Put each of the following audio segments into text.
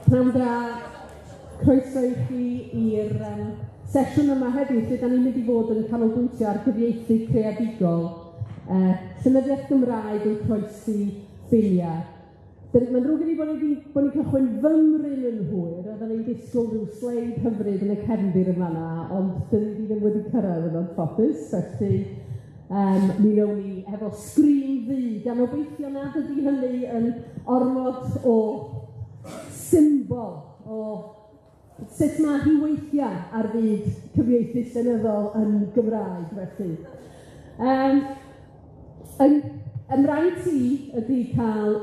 Pnawn da, croeso i chi i'r sesiwn yma heddiw, lle 'dan ni'n mynd i fod yn canolbwyntio ar gyfieithu creadigol, llenyddiaeth Gymraeg yn croesi ffiniau. Mae'n ddrwg gen i bod ni 'di bod ni'n cychwyn fymryn yn hwyr, oedden ni'n disgwyl rhyw sleid hyfryd yn y cefndir yn fan'na, ond 'dyn ni ddim wedi cyrraedd yn anffodus, felly mi wnawn ni efo sgrin ddu, gan obeithio nad ydy hynny yn ormod o symbol o sut ma' hi weithia' ar fyd cyfieithu llenyddol yn Gymraeg, felly. Yn mraint i ydy cael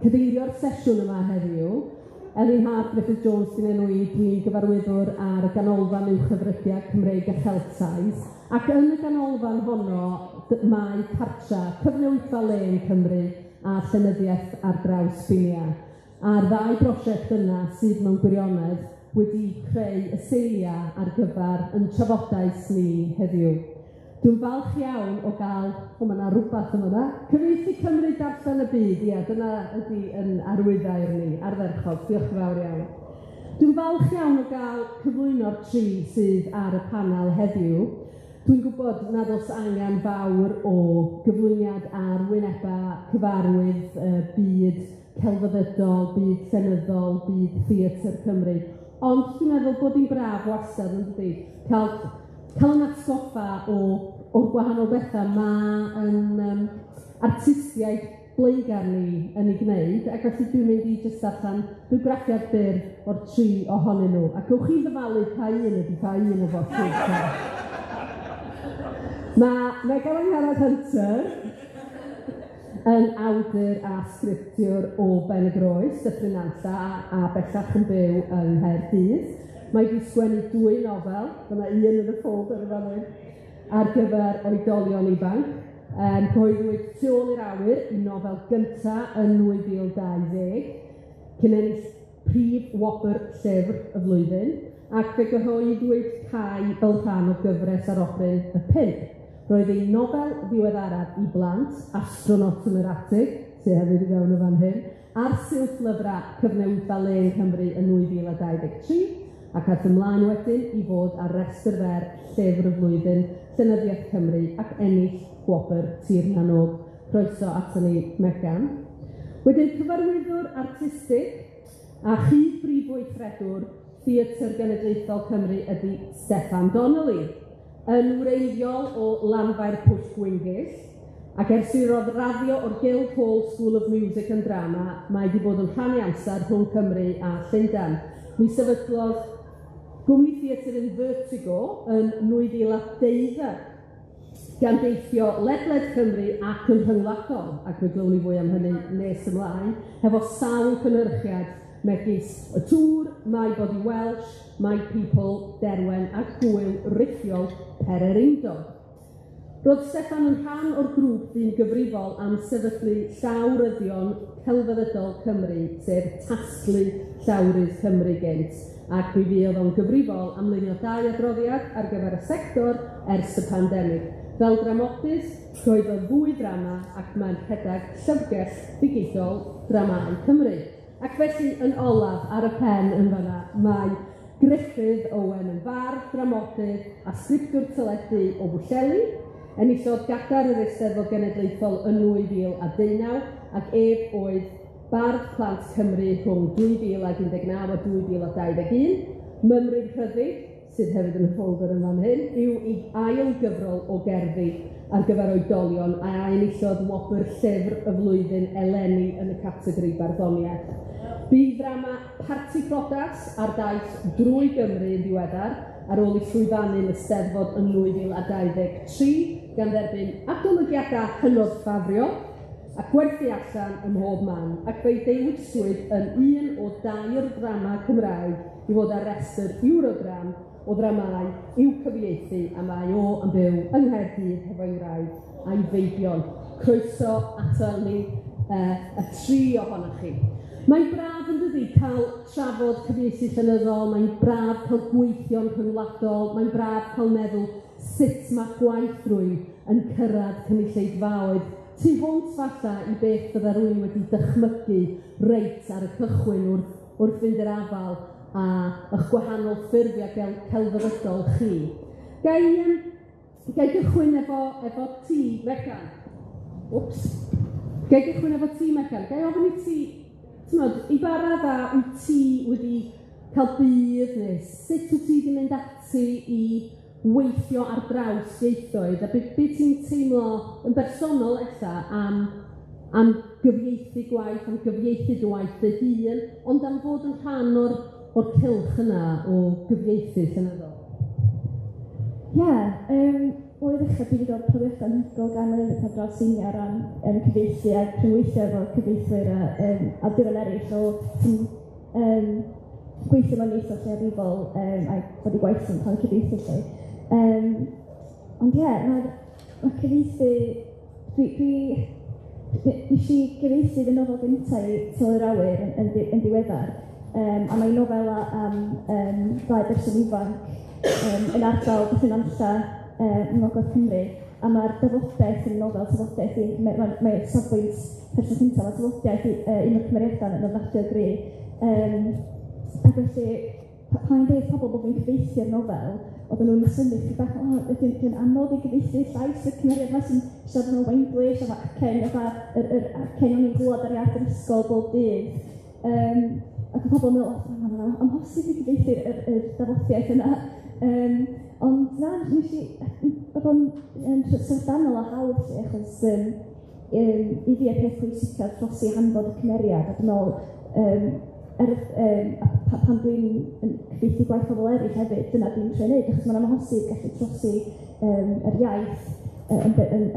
cyfeirio'r sesiwn yma heddiw. Elin Haf Gruffydd Jones sy'n enw i, dwi'n gyfarwyddwr ar y Ganolfan Uwchgyfrydiau Cymreig a Cheltaidd, ac yn y ganolfan honno mae cartra Cyfnewidfa Lên Cymru a Llenyddiaeth ar draws ffiniau. A'r ddau brosiect yna sydd mewn gwirionedd wedi creu y seiliau ar gyfer yn trafodaeth ni heddiw. Dwi'n falch iawn o gael, o ma' 'na rwbath yn fan'na, Cyfieithu Cymru Darllen y Byd, ia, dyna ydy yn arwyddair ni, ardderchog, diolch yn fawr iawn. Dwi'n falch iawn o gael cyflwyno'r tri sydd ar y panel heddiw. Dwi'n gwybod nad oes angen fawr o gyflwyniad ar wynebau cyfarwydd byd celfyddydol, byd llenyddol, byd theatr Cymru, ond dwi'n meddwl bod hi'n braf wastad, yn dydi, cael yn atgoffa o'r gwahanol bethau ma' yn artistiaid blaengar ni yn ei gwneud, ac felly dwi'n mynd i jyst darllen bywgraffiad byr o'r tri ohonyn nhw, a gewch chi ddyfalu pa un ydy pa un o bosib. Ma' Megan Angharad Hunter yn awdur a sgriptiwr o Ben y Groes, Dyffryn Nantlle, a bellach yn byw yng Nghaerdydd. Mae 'di sgwennu 2 nofel, dyma un yn y ffolder yn fan hyn, ar gyfer oedolion ifanc. Cyhoeddwyd Tu ôl i'r awyr, ei nofel gynta yn 2020, cyn ennill prif wobr llyfr y flwyddyn, ac fe gyhoeddwyd Cai fel rhan o gyfres arobryn y Pump. Roedd ei nofel ddiweddaraf i blant, Astronaut yn yr Atig, sydd hefyd i fewn o fan hyn, ar silff lyfrau Cyfnewidfa Lên Cymru yn 2023, ac aeth ymlaen wedyn i fod ar restr fer Llyfr y Flwyddyn Llenyddiaeth Cymru ac ennill gwobr Tir na n-Og. Croeso aton ni, Megan. Wedyn cyfarwyddwr artistig a chyd-brif weithredwr Theatr Genedlaethol Cymru ydy Steffan Donnelly, yn wreiddiol o Lanfair Pwllgwyngyll, ac ers iddo raddio o'r Guildhall School of Music and Drama, mae wedi bod yn rhannu amser rhwng Cymru a Llundain. Mi sefydlodd gwmni theatr Invertigo yn 2012, gan deithio ledled Cymru ac yn rhyngwladol, ac mi glywwn ni fwy am hynny nes ymlaen, hefo sawl cynhyrchiad megis Y Tŵr, My Body Welsh, My People, Derwen a Gŵyl Rithiol Pererindod. Roedd Steffan yn rhan o'r grŵp fu'n gyfrifol am sefydlu Llawryddion Celfyddydol Cymru, sef Tasglu Llawrydd Cymru gynt, ac mi fuodd o'n gyfrifol am lunio 2 adroddiad ar gyfer y sector ers y pandemig. Fel dramodydd, roedd ddwy ddrama ac mae'n rhedeg llyfrgell ddigidol Dramâu Cymru. Ac felly, yn olaf, ar y pen yn fan'na, mae Gruffydd Owen yn fardd, dramodydd a sgriptiwr teledu o Bwllheli, enillodd Gadair yr Eisteddfod Genedlaethol yn 2019, ac ef oedd Bardd Plant Cymru rhwng 2019 a 2021. Mymryn Rhyddid, sydd hefyd yn y ffolder yn fan hyn, yw ei ail gyfrol o gerddi ar gyfer oedolion a enillodd wobr Llyfr y Flwyddyn eleni yn y categori barddoniaeth. Bu ddrama Parti Priodas ar daith drwy Gymru yn ddiweddar, ar ôl ei llwyfannu yn y Steddfod yn 2023, gan dderbyn adolygiadau hynod ffafriol a gwerthu allan ym mhob man, ac fe'i dewiswyd yn un o 3 ddrama Cymraeg i fod ar restr Eurodram o ddramâu i'w cyfieithu, a mae o yn byw yng Nghaerdydd hefo'i wraig a'i feibion. Croeso ato ni y tri ohonoch chi. Mae'n braf yn dydi cael trafod cyfieithu llenyddol, mae'n braf cael gweithio'n rhyngwladol, mae'n braf cael meddwl sut mae gwaith rywun yn cyrraedd cynulleidfaoedd tu hwnt falla i beth bydda rywun wedi dychmygu reit ar y cychwyn wrth fynd i'r afal a 'ych gwahanol ffurfiau celfyddydol chi. Gai gychwyn efo ti, Megan? Wps. Gai gychwyn efo ti, Megan? Gai ofyn i ti, t'mod, i ba radda wyt ti wedi cael budd neu sut wyt ti wedi mynd ati i weithio ar draws ieithoedd, a be ti'n teimlo yn bersonol ella am gyfieithu gwaith, am gyfieithu dy waith dy hun, ond am fod yn rhan o'r cylch yna o gyfieithu llenyddol? Ie, wel i ddechrau, dwi wedi cael profiadau anhygoel gan lenyddiaeth ar draws ffiniau o ran cyfieithu a rhyngweithio efo cyfieithwyr a awduron eraill o sy'n gweithio mewn ieithoedd lleiafrifol a bod eu gwaith yn cael eu cyfieithu 'lly. Ond ie, ma' cyfieithu, nes i gyfieithu fy nofel gyntaf i Tu Ôl i'r Awyr yn ddiweddar, a mae'n nofel am ddau berson ifanc yn ardal Dyffryn Nantlle yng Ngogledd Cymru, a mae'r dafodiaith yn nofel, tafodiaith mae safbwynt person cyntaf, mae tafodiaith un o'r cymeriadau yn ofnadwy o gry. Ac felly, pan i'n deud pobl bod fi'n cyfieithu'r nofel, oedden nhw'n synnu chydig bach, o, ydy o'n anodd i gyfieithu llais y cymeriad yma sy'n siarad mewn Wenglish, efo acen, fatha yr acen o'n i'n glywed ar iard yr ysgol bob dydd. Ac oedd pobl yn meddwl, o, mae'n amhosib i gyfieithu'r yr dafodiaith yna. Ond na, nes i, oedd o'n syfrdanol o hawdd, lle, achos i fi y peth pwysicaf trosi hanfod y cymeriad, a dwi'n meddwl, pan dwi'n yn cyfieithu gwaith pobl eraill hefyd, dyna dwi'n trio wneud, achos mae'n amhosib gallu trosi yr iaith yn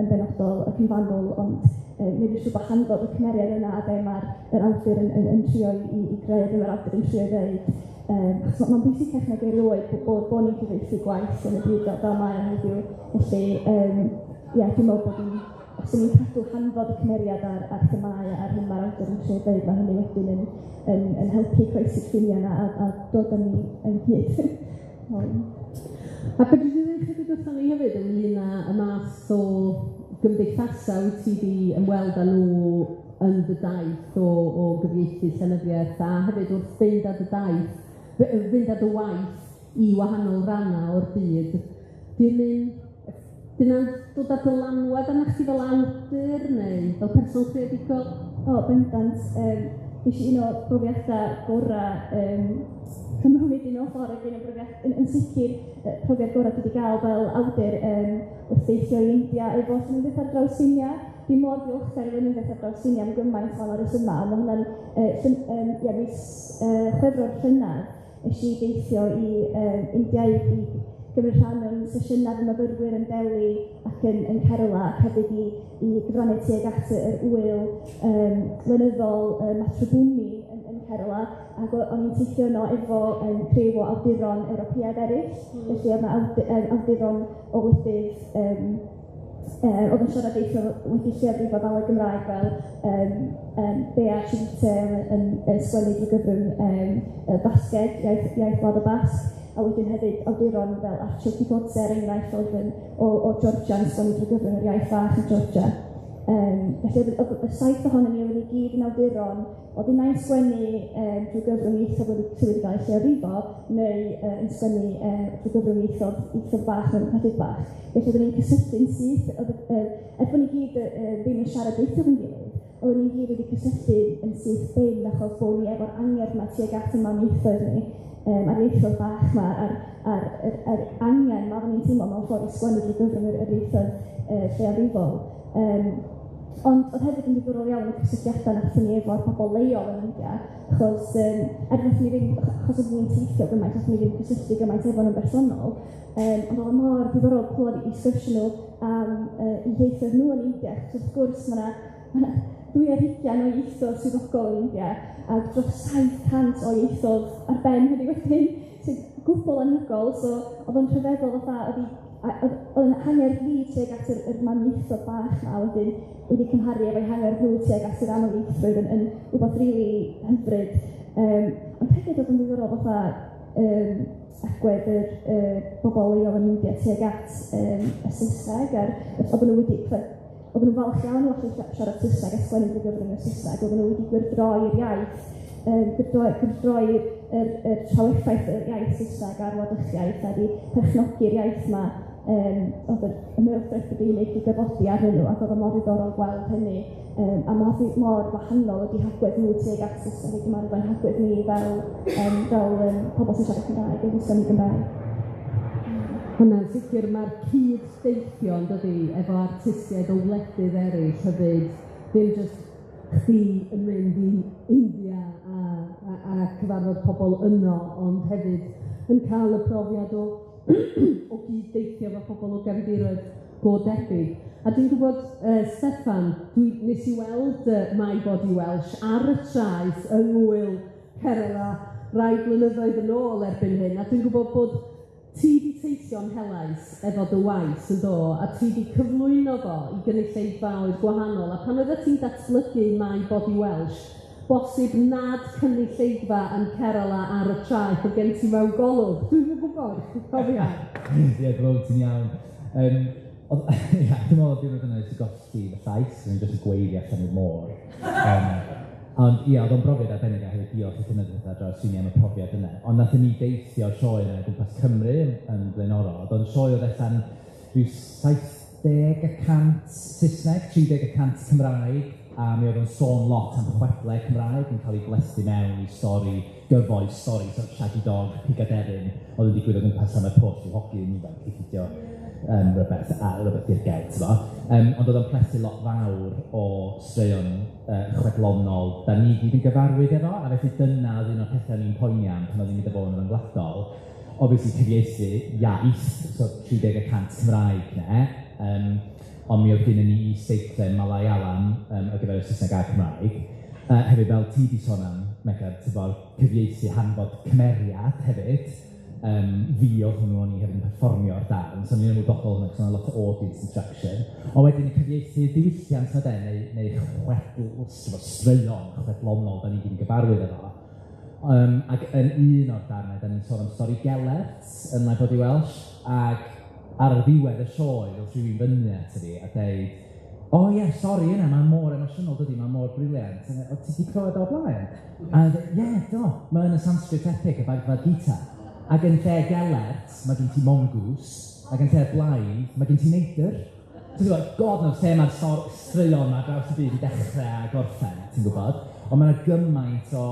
benodol ac yn fanwl, ond wneud yn siŵr bod hanfod y cymeriad yna a be mae'r yr awdur yn trio i greu, be mae'r awdur yn trio ddeud. Achos mae'n bwysicach nag erioed bod ni'n cyfieithu gwaith yn y byd fel mae o heddiw. Felly, ie, dwi'n meddwl bod ni'n, os ydyn ni'n cadw hanfod y cymeriad a'r themâu a'r hyn mae'r awdur yn trio ddeud, mae hynny wedyn yn helpu croesi'r ffiniau yna a dod â ni ynghyd. A fedri di ddweud chydig wrthon ni hefyd ynglyn â y math o gymdeithasau wyt ti 'di ymweld â nhw yn dy daith o gyfieithu llenyddiaeth, a hefyd wrth fynd â dy daith, fynd â dy waith i wahanol rannau o'r byd, dyna'n dod â dylanwad arna chdi fel awdur neu fel person creadigol? O, bendant. Nes i un o brofiadau gorau fy mywyd i mewn ffordd, ac un o brofiad, yn sicr, profiad gorau dwi wedi gael fel awdur wrth deithio i India efo llenyddiaeth ar draws ffiniau. Dwi mor ddiolchgar i lenyddiaeth ar draws ffiniau am gymaint o wahanol resymau, ond mae hwnna'n ie, mis Chwefror llynedd, nes i deithio i India i gymryd rhan mewn sesiynau fy myfyrwyr yn Delhi ac yn Kerala, ac hefyd i gyfrannu tuag at yr ŵyl lenyddol Matrubhumi yn Kerala, ac o'n i'n teithio yno efo criw o awduron Ewropeaidd eraill. Felly oedd 'na awduron o wledydd oedd yn siarad ieithoedd wedi lleiafrifo fel y Gymraeg, fel Bea Chivite yn sgwennu drwy gyfrwng Basgeg, iaith Gwlad y Basg, a wedyn hefyd awduron fel Archil Kikodze, er enghraifft, oedd yn o Georgia yn sgwennu drwy gyfrwng yr iaith fach yn Georgia. Felly oedd y saith ohonon ni, oedden ni gyd yn awduron, oedd unai'n sgwennu drwy gyfrwng ieithoedd sydd wedi cael eu lleiafrifo, neu yn sgwennu drwy gyfrwng ieithoedd bach mewn gwledydd bach. Felly oedden ni'n cysylltu'n syth, er bod ni gyd ddim yn siarad ieithoedd yn gilydd, oedden ni gyd wedi cysylltu yn syth bin, achos bod ni efo'r angerdd 'ma tuag at y mamieithoedd ni, a'r ieithoedd bach 'ma, a'r angen 'ma oedden ni'n teimlo mewn ffordd i sgwennu drwy gyfrwng yr ieithoedd lleiafrifol. Ond oedd hefyd yn ddiddorol iawn y cysylltiadau nathon ni efo'r pobl leol yn India, achos er nathon ni ddim, achos oedden ni'n teithio gymaint, nathon ni ddim cysylltu gymaint efo nhw'n bersonol, ond oedd o mor ddiddorol clywed eu sgwrsio nhw am eu ieithoedd nhw yn India, achos wrth gwrs ma' 'na 22 o ieithoedd swyddogol yn India, a dros 700 o ieithoedd ar ben hynny wedyn, sy'n gwbl anhygoel, so oedd o'n rhyfeddol fatha, oedd yn hangerdd fi tuag at yr mamieithoedd bach 'ma wedyn wedi cymharu efo'i hangerdd nhw tuag at yr amlieithrwydd yn rhywbeth rili hyfryd. Ond hefyd oedd yn ddiddorol fatha agwedd yr bobl leol yn India tuag at y Saesneg, a'r oedden nhw wedi, oedden nhw'n falch iawn o allu siarad Saesneg a sgwennu drwy gyfrwng y Saesneg, oedden nhw wedi gwyrdroi'r iaith. gwyrdroi'r yr traweffaith yr iaith Saesneg ar wladychiaeth a 'di perchnogi'r iaith 'ma, oedd yr Ymerodraeth Brydeinig 'di dyfodi arnyn nhw, ac oedd o mor ddiddorol gweld hynny, a mor mor wahanol ydi hagwedd nhw tuag at Saesneg i gymharu efo'n hagwedd ni fel fel pobl sy'n siarad Cymraeg yn sgwennu Gymraeg. Hwnna'n sicr, mae'r cyd-deithio yn dydi, efo artistiaid o wledydd eraill hefyd, ddim jyst chdi yn mynd i India a cyfarfod pobl yno, ond hefyd yn cael y profiad o gyd-deithio efo pobl o gefndiroedd go debyg. A dwi'n gwybod, Steffan, nes i weld My Body Welsh ar y traeth yng Ngŵyl Kerala rai blynyddoedd yn ôl erbyn hyn, a dwi'n gwybod bod ti 'di teithio'n helaeth efo dy waith yn do, a ti 'di cyflwyno fo i gynulleidfaoedd gwahanol, a pan oeddet ti'n datblygu My Body Welsh, bosib nad cynulleidfa yn Kerala ar y traeth oedd gen ti mewn golwg. Dwi'm yn gwybod, cofia. Ie, dwi'n meddwl ti'n iawn. Ia, dwi'n meddwl diwrnod yna nes i golli fy llais, o'n i'n jyst yn gweiddi allan i'r môr. Ond ia, oedd o'n brofiad arbennig a hefyd diolch i Llenyddiaeth ar draws Sini am y profiad yna. Ond nathon ni deithio sioe yna o gwmpas Cymru yn blaenorol. Oedd o'n sioe oedd allan rhyw 70% Saesneg, 30% Cymraeg, a mi oedd o'n sôn lot am chwedlau Cymraeg yn cael ei blethu mewn i stori gyfoes, stori sort of Shaggy Dog, Pigaderyn, oedd yn digwydd o gwmpas am y pwll i'w hogyn ifanc i ffeindio rywbeth, a rywbeth dirgel, t'bo. Ond oedd o'n plethu lot fawr o straeon chwedlonol da ni gyd yn gyfarwydd efo, a felly dyna oedd un o'r pethau ni'n poeni am pan oedd ni'n mynd â fo yn ryngwladol. Obviously cyfieithu iaith, so 30% Cymraeg ne, ond mi oedd gennym ni is-deitlau Malayalam ar gyfer y Saesneg a'r Cymraeg. Hefyd, fel ti 'di sôn am, Megan, t'bo, cyfieithu hanfod cymeriad hefyd. Fi oedd hwnnw, o'n i hefyd yn perfformio'r darn, so o'n i'n ymwybodol hwnna, cos o'na lot o audience interaction. Ond wedyn y cyfieithu diwylliant 'ma de, neu chwedl, t'bo, straeon chwedlonol da ni gyd yn gyfarwydd efo. Ac yn un o'r darnau, da ni'n sôn am stori Gelert yn My Body Welsh, ac ar y ddiwedd y sioe, oedd rhywun fyny at fi a deud, "O oh, ie, yeah, sori yna, mae'n mor emosiynol dydy, mae'n mor brilliant. O, ti 'di clywed o blaen?" A dweud, "Ie, yeah, do, mae'n y Sanskrit epic, y Bhagavad Gita. Ac yn lle Gelert, mae gen ti mongoose, ac yn lle blaidd, mae gen ti neidr." Ti'n gwybod, God knows lle mae'r straeon 'ma draws y byd i dechrau a gorffen, ti'n gwybod? Ond mae yna gymaint o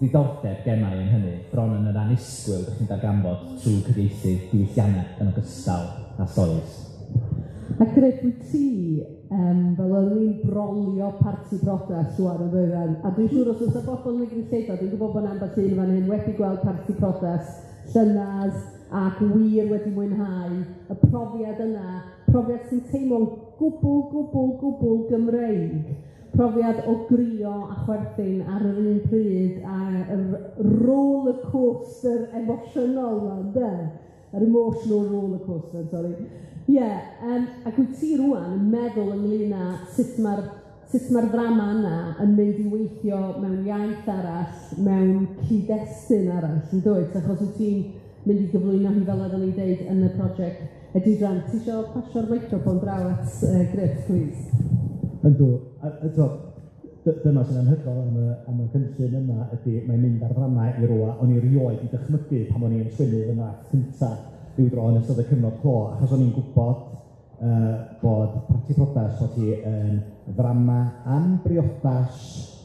ddiddordeb gennau yn hynny, bron yn yr annisgwyl, ydych chi'n darganfod trwy cyfieithu diwylliannau yn ogystal â stories. A Griff, wyt ti, fel oeddwn ni'n brolio Parti Priodas rŵan yn ddoeddan, a dwi'n siŵr os oes 'na bobl yn y gynulleidfa, dwi'n gwybod bod 'na ambell un fan hyn wedi gweld Parti Priodas llynedd ac wir wedi mwynhau y profiad yna, profiad sy'n teimlo'n gwbl, gwbl, gwbl Gymreig, profiad o grio a chwerthin ar yr un pryd, a yr roller coaster emosiynol 'ma, ynde? Yr emotional roller coaster, sorry. Ie, yeah, ac wyt ti rŵan yn meddwl ynglyn â sut mae'r ddrama yna yn mynd i weithio mewn iaith arall, mewn cyd-destun arall, yn dwyt? Achos wyt ti'n mynd i gyflwyno hi, fel oedden ni'n deud, yn y prosiect Edudran. Ti isio pasio'r microffon draw at Griff, please? Yndw, a t'wo, dyma sy'n anhygoel am y cynllun yma ydy mae'n mynd ar ddrama i rywle o'n i rioed i dychmygu pan o'n i'n sgwennu fy nrafft cynta ryw dro yn ystod y cyfnod clo, achos o'n i'n gwybod bod Parti Priodas, bod hi yn ddrama am briodas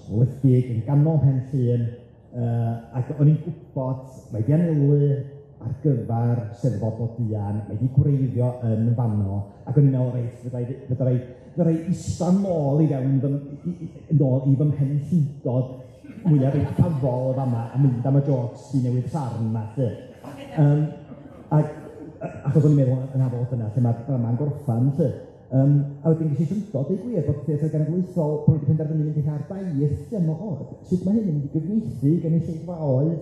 wledig yn ganol Pen Llŷn, ac o'n i'n gwybod mae 'di anelu ar gyfer Steddfod bob buan, mae 'di gwreiddio yn fanno, ac o'n i'n meddwl, reit, fydda i ista nôl i fewn fy, nôl i fy mhenllyndod mwyaf eithafol o fama a mynd am y jokes sy'n newydd sarn 'ma, 'lly. Ac achos o'n i'n meddwl yn afol dyna lle mae'r drama'n gorffan, 'lly. A wedyn ges i syndod, deud gwir, bod Theatr Genedlaethol bod wedi penderfynu mynd i ar daith lle, o, sut mae hyn yn mynd i gyfieithu gynulleidfaoedd,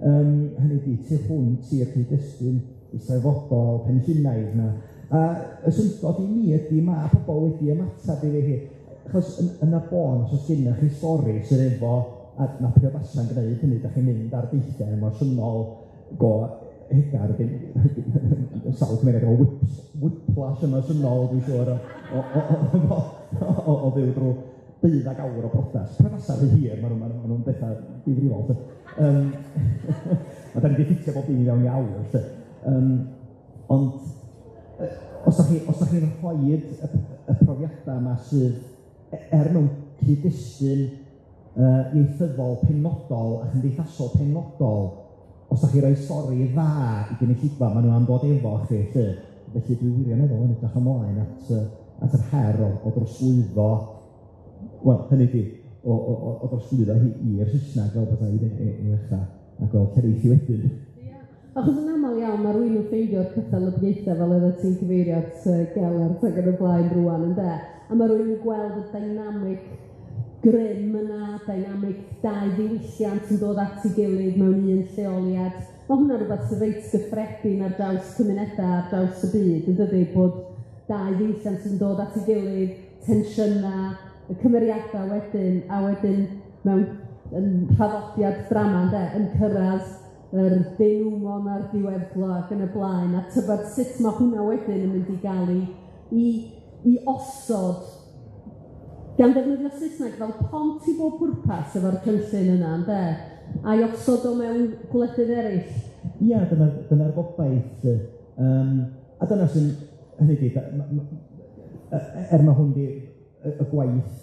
hynny ydi, tu hwnt i'r cyd-destun eisteddfodol penllynaidd 'na. A y syndod i mi ydy mae pobl wedi ymateb iddi hi. Achos yn y bôn, os oes gennych chi stori sydd efo, a mae priodasa'n gwneud hynny, da chi'n mynd ar deithiau emosiynol go hegar, sawl cymeriad o whiplash emosiynol, dwi'n siŵr, o fyw drwy. 12 awr o brodas. Prodasa rhy hir, maen nhw'n ma nhw, ma nhw bethau difrifol. A da ni wedi ffitio bob dim i fewn i awr. Lle. Ond os da chi'n chi rhoi y profiadau yma sydd mewn cyd-destun ieithyddol penodol a chymdeithasol penodol, os da chi roi stori dda i gynulleidfa, maen nhw am ddod efo chi, lle. Felly dwi wirioneddol yn edrych ymlaen at yr her o drosglwyddo, wel, hynny ydi, o drosglwyddo hi i'r Saesneg fel petai i ddechrau, a gweld lle eith hi wedyn. Achos yn aml iawn, mae rhywun yn ffeindio'r cyffelybiaethau fel oeddet ti'n cyfeirio at Gelert ac yn y blaen rŵan, ynde? A mae rhywun yn gweld y dynamic grym yna, dynamic dau ddiwylliant yn dod at ei gilydd mewn un lleoliad. Mae hwnna'n rhywbeth sy'n reit gyffredin ar draws cymunedau, ar draws y byd, yn dydi, bod dau ddiwylliant sy'n dod at ei gilydd, tensiynau, y cymeriadau wedyn, a wedyn mewn yn traddodiad drama, ynde, yn cyrraedd yr denouement a'r diweddglo ac yn y blaen, a tybed sut mae hwnna wedyn yn mynd i gael ei osod gan ddefnyddio Saesneg fel pont i bob pwrpas efo'r cynllun yna, ynde? A'i osod o mewn gwledydd eraill. Ia, dyna'r gobaith. A dyna sy'n, hynny ydi, er mae hwn di y gwaith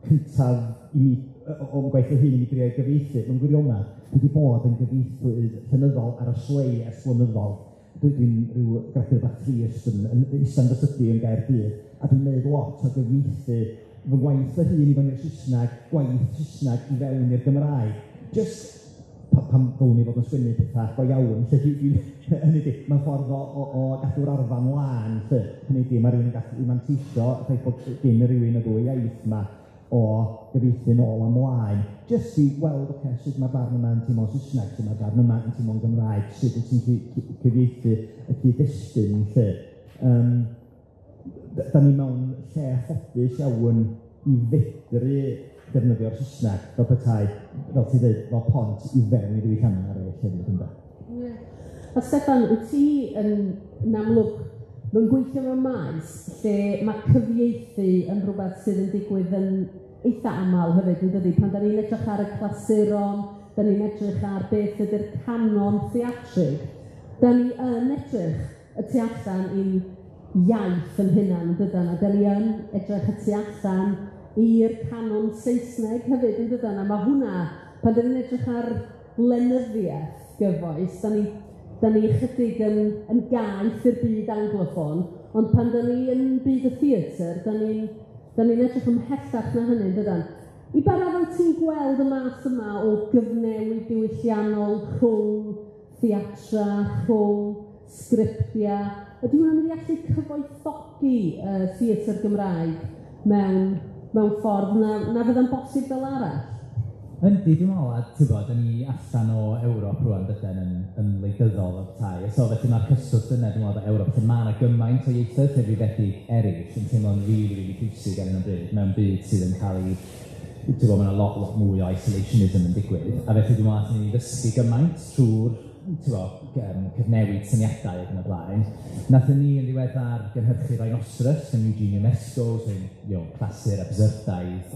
cyntaf i mi, o'n gwaith fy hun i mi drio gyfieithu, mewn gwirionedd, dwi wedi bod yn gyfieithydd llenyddol ar y slei ers blynyddoedd. Dwi'n rhyw gradur bach trist yn ista'n fy stydi yn Gaerdydd, a dwi'n gwneud lot o gyfieithu fy ngwaith fy hun i fewn i'r Saesneg, gwaith Saesneg i fewn i'r Gymraeg. Just pam ddylwn i fod yn sgwennu pethau go iawn, lle hynny ydi, mae'n ffordd o gadw'r arfan lân, lle. Hynny ydi, mae rhywun yn gallu manteisio y ffaith bod gen rhywun y ddwy iaith yma o gyfieithu nôl a mlaen, jyst i weld, ocê, sut mae'r darn yma yn teimlo'n Saesneg, sut mae'r darn yma yn teimlo'n Gymraeg, sut wyt ti'n cyfieithu y cyd-destun, lle. Da ni mewn lle ffodus iawn i fedru defnyddio'r Saesneg fel petai, fel ti'n dweud, fel pont i fewn i ddiwylliannau eraill hefyd, ynde. Ie. A Steffan, wyt ti yn amlwg mewn gweithio mewn maes lle mae cyfieithu yn rhywbeth sydd yn digwydd yn eitha aml hefyd, yn dydi? Pan da ni'n edrych ar y clasuron, da ni'n edrych ar beth ydy'r canon theatrig, da ni yn edrych y tu allan i'n iaith yn hunan, yn dydan? A da ni yn edrych y tu allan i'r canon Saesneg hefyd, yn dydan? A mae hwnna, pan da ni'n edrych ar lenyddiaeth gyfoes, da ni ychydig yn gaeth i'r byd angloffon, ond pan da ni yn byd y theatr, da ni'n edrych ymhellach na hynny, dydan? I ba raddau ti'n gweld y math yma o gyfnewid diwylliannol rhwng theatra, rhwng sgriptiau? Ydy hwnna'n mynd i allu cyfoethogi theatr Gymraeg mewn ffordd na fydda'n bosib fel arall? Yndi, dwi'n meddwl, a ti'n gwbod, da ni allan o Ewrop rŵan, dyden, yn wleidyddol o'r tai. So felly mae'r cyswllt yna, dwi'n meddwl, efo Ewrop, lle mae yna gymaint o ieithoedd llefrifedig eraill yn teimlo'n rili, rili bwysig ar hyn o bryd, mewn byd sydd yn cael ei, ti'n gwbod, mae yna lot, lot mwy o isolationism yn digwydd. A felly dwi'n meddwl, allan ni ddysgu gymaint trwy'r, ti'n gwbod, cyfnewid syniadau ac yn y blaen. Nathon ni yn ddiweddar gynhyrchu Rhinoceros gan Eugene Ionesco, sy'n clasur absurdaidd,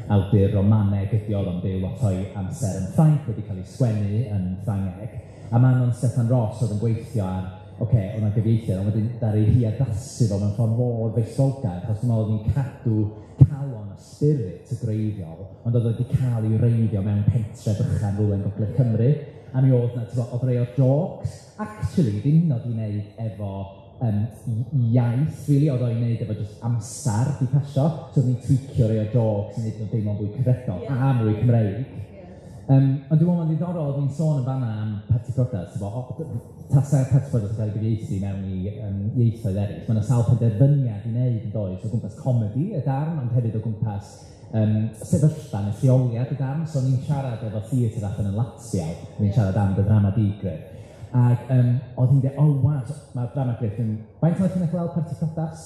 awdur Romaneg ydi o, oedd o'n byw lot o'i amser yn Ffrainc, wedi cael ei sgwennu yn Ffrangeg. A Manon Steffan Ros oedd yn gweithio ar, ocê, oedd 'na gyfieithiad, ond wedyn ddaru hi addasu fo mewn ffordd mor feistrolgar, achos dwi'n meddwl oedd hi'n cadw calon a spirit y gwreiddiol, ond oedd o wedi cael ei wreiddio mewn pentre bychan rywle yn Gogledd Cymru. A mi oedd 'na, ti'n gwbod, oedd rhai o'r jokes, actually, ddim hyd yn oed i wneud efo iaith, really, oedd o i wneud efo just amser di pasio, so oedd ni'n tweakio rhai o'r jokes i wneud nhw'n deimlo'n fwy cyfredol a mwy Cymreig. Ond dwi'n meddwl mae'n ddiddorol, oedd ni'n sôn yn fan'na am Parti Priodas, ti'n gwbod, tasau'r Parti Priodas yn cael ei gyfieithu mewn i ieithoedd eraill. Mae yna sawl penderfyniad i wneud yn does, o gwmpas comedi y darn, ond hefyd o gwmpas sefyllfa neu lleoliad y darn. So ni'n siarad efo theatr allan yn Latfia, ni'n siarad am dy ddrama di, Griff. Ac oedd hi'n dweud, oh wow, so, mae'r drama Griff yn... Faint oed ti'n gweld Parti Priodas?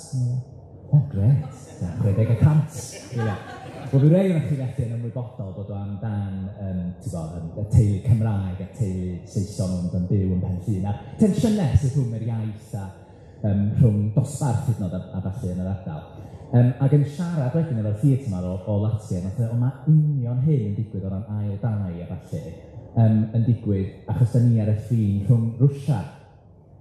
O, grêt, 60%. Ie. Wel, fi rei ohonoch chi felly yn ymwybodol bod o amdan ti'n gwbod, y teulu Cymraeg a teulu Saeson ond yn byw yn Pen Llŷn, a tensiynau sydd rhwng yr iaith a rhwng dosbarth hyd yn oed a ballu yn yr ardal. Ac yn siarad wedyn efo'r theatr yma o Latsia, nath o, mae union hyn yn digwydd o ran ail dai a ballu, yn digwydd achos da ni ar y ffin rhwng Rwsia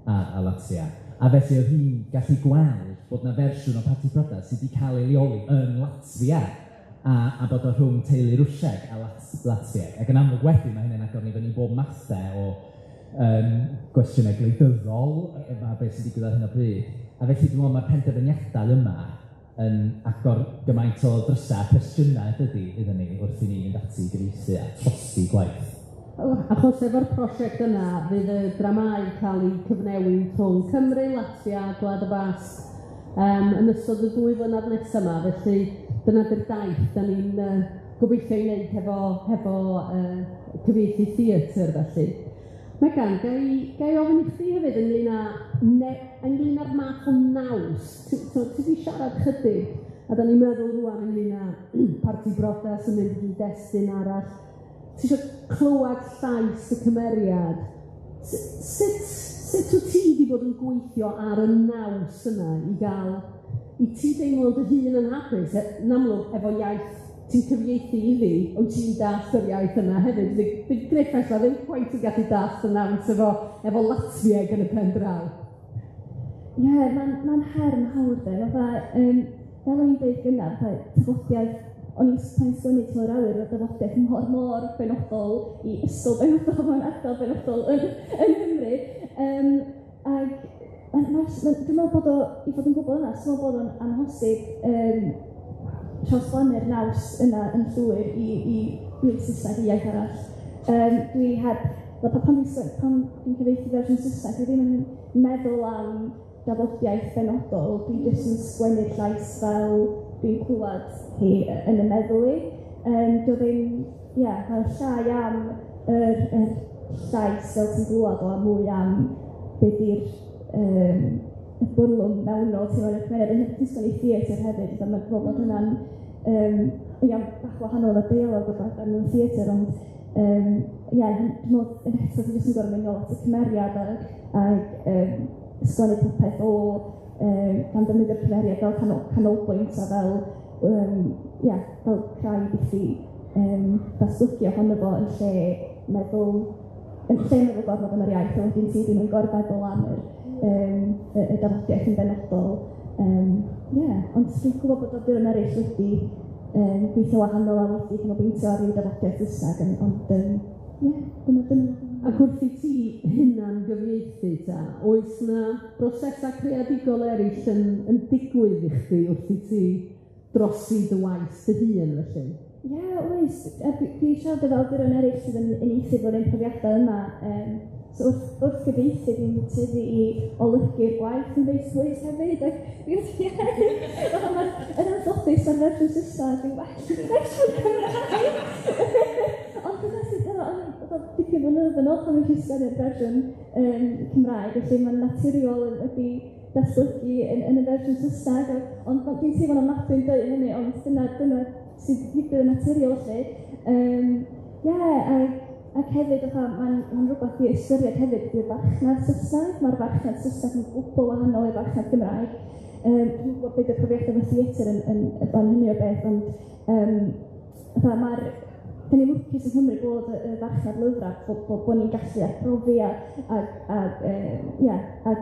a Latsia. A felly oedd hi'n gallu gweld bod 'na fersiwn o Parti Priodas sydd wedi cael ei leoli yn Latfia a bod o rhwng teulu Rwsieg a Latfieg. Ac yn amlwg wedyn mae hynny'n agor ni fyny bob mathau o gwestiynau gwleidyddol a beth sy'n digwydd ar hyn o bryd. A felly dwi'n meddwl mae'r penderfyniadau yma yn agor gymaint o drysau a cwestiynau dydy iddyn ni wrth i ni fynd ati i gyfieithu a trosi gwaith. Achos efo'r prosiect yna, fydd y dramâu cael eu cyfnewid rhwng Cymru, Latfia a Gwlad y Basg yn ystod y 2 flynedd nesaf yma. Felly dyna 'di'r daith da ni'n gobeithio ei wneud hefo cyfieithu theatr felly. Megan, ga i ofyn i chdi hefyd ynglyn â'r math o naws. Ti 'di siarad chydig, a da ni'n meddwl rŵan ynglyn â Parti Briodas yn mynd i gyd-destun arall. Ti isio clywed llais y cymeriad. Sut wyt ti wedi bod yn gweithio ar y naws yna i gael, i ti deimlo dy hun yn hapus, yn amlwg efo iaith ti'n cyfieithu iddi, ond ti'n dallt yr iaith yna hefyd. Fydd Griff ella ddim cweit yn gallu dallt y naws efo Latfieg yn y pen draw. Ie, mae'n her mawr de. Fatha, fel o'n i'n dweud gynnar, fatha tafodiaeth, o'n i'n pan sgwennu Tu Ôl i'r Awyr, oedd dafodiaeth mor mor benodol i ysgol benodol mewn ardal benodol yn Nghymru. Ac dwi'n meddwl bod o, i fod yn gwbl onest, dwi'n meddwl bod o'n amhosib trawsblannu'r naws yna yn llwyr i'r Saesneg, i iaith arall. Dwi heb, pan dwi'n cyfieithu fersiwn Saesneg, dwi ddim yn meddwl am dafodiaeth benodol, dwi jyst yn sgwennu'r llais fel dwi'n clywed hi yn y meddwl i. Dwi ddim, ie, mae'n llai am yr llais fel ti'n glywed o, a mwy am be di'r y bwrlwm mewnol ti'n meddwl cymeriad. Yn hytrach sgwennu theatr hefyd, mae'n meddwl bod hwnna'n iawn bach wahanol na deialog o beth mewn theatr, ond ie, dwi'n meddwl yn eto ti jyst yn gorfod mynd nôl at y cymeriad a sgwennu popeth o gan ddefnyddio'r cymeriad fel canolbwynt a fel ia, fel craidd i chi datblygu ohono fo yn lle meddwl gorfod am yr iaith, a wedyn ti ddim yn gorfeddwl am y dafodiaeth yn benodol. Ie, ond dwi'n gwybod bod awduron eraill wedi gweithio wahanol a wedi canolbwyntio ar ryw dafodiaeth Saesneg, ond ie, dyna. Ac wrth i ti hunan gyfieithu ta, oes 'na brosesau creadigol eraill yn digwydd i chdi wrth i ti drosi dy waith dy hun felly? Ie, oes. Dwi'n siarad efo awduron eraill sydd yn uniaethu efo'r un profiadau yma. So wrth gyfieithu, dwi'n tueddu i olygu'r gwaith yn reit ddwys hefyd. Ac yn anffodus ar fersiwn Saesneg, dwi'n well yn fersiwn Cymraeg. Ond dyna sydd, oedd dipyn flynyddoedd yn ôl pan nes i sgwennu'r fersiwn Cymraeg, felly mae'n naturiol wedi datblygu yn y fersiwn Saesneg. Ond dwi'n teimlo'n ofnadwy yn dweud hynny, ond dyna sydd digwydd yn naturiol felly. Ie, ac hefyd, mae'n rhywbeth i ystyried hefyd ydy'r farchnad Saesneg. Mae'r farchnad Saesneg yn gwbl wahanol i'r farchnad Gymraeg. Dwi'n gwybod beth yw'r profiadau efo theatr yn hynny o beth, ond mae'r da ni'n lwcus yng Nghymru bod y farchnad lyfrau, bod ni'n gallu arbrofi a